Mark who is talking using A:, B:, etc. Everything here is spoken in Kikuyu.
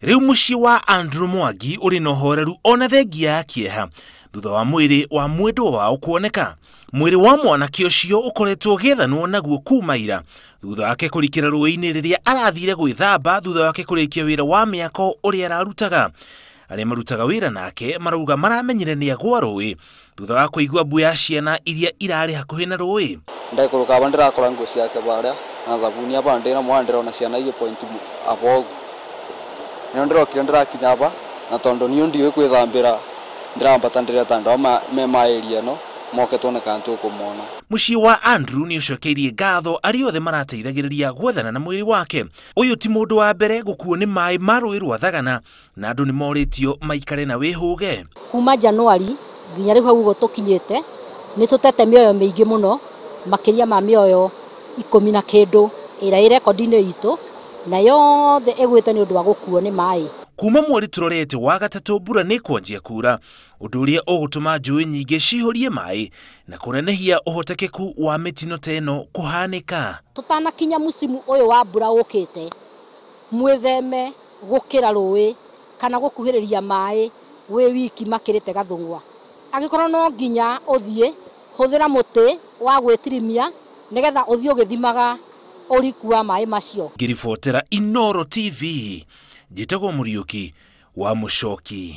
A: Rĩu mũciĩ wa Andrew Mwangi ũrĩ na ũhoreru ona thengia ya kĩeha thutha wa mwĩrĩ wa mwendwa wao kuoneka. Mwĩrĩ wa mwanake ũcio ũkoretwo ũgĩethanwo naguo kuma ira thutha wake kũrikĩra rũĩ-inĩ rĩrĩa arathire gwĩthamba thutha wake kũrĩkia wĩra wa mĩako ũrĩa ararutaga. Arĩa marutaga wĩra nake marauga maramenyire nĩ agwa rũĩ thutha wa kũigua mbu ya ciana iria irarĩ hakuhĩ na rũĩ.
B: Ndaikũrũka aba ndĩrakora nguo ciake barĩa na thabuni aba ndĩna mwana ndĩrona ciana igĩ point aba ũguo. Nĩo ndĩrokire ndĩrakinya aba na tondũ niĩ ndiũĩ kwĩthambĩra ndĩrambata ndĩreta andũ aya me ma area ĩno moke tuone kana tũkũmona.
A: Mũciĩ wa Andrew nĩ ũcokeirie ngatho arĩa othe marateithagĩrĩria gwethana na mwĩrĩ wake. Ũyũ ti mũndũ wa mbere gũkuo nĩ maĩ ma rũĩ rwa Thagana na andũ nĩ morĩtio maikare na wĩhũge.
C: Kuma Januari nginya rĩu hau ũguo tũkinyĩte nĩ tũtete mĩoyo mĩingĩ mũno makĩria ma mĩoyo 10 na kĩndũ ĩrĩa ĩ rekondi-inĩ itũ na yothe ĩgwĩte nĩ ũndũ wa gũkuo nĩ maĩ.
A: Kuma mweri tũrorete wa gatatũ mbura nĩ kwanjia kura ũndũ ũrĩa ũgũtũma njũĩ nyingĩ cihũrie maĩ na kũnenehia ũhotekeku wa mĩtino ta ĩno kũhanĩka.
C: Tũtanakinya mũcimu ũyũ wa mbura ũkĩte mwĩtheme gũkĩra rũĩ kana gũkuhĩrĩria maĩ wĩ wiki makĩrĩte gathũng'wa. Angĩkorwo no nginya ũthiĩ hũthĩra mũtĩ wa gwĩtirimia nĩgetha ũthiĩ ũgĩthimaga ũriku wa maĩ macio.
A: Ngĩribotera Inooro TV njĩtagwo Mũriũki wa Mũcoki.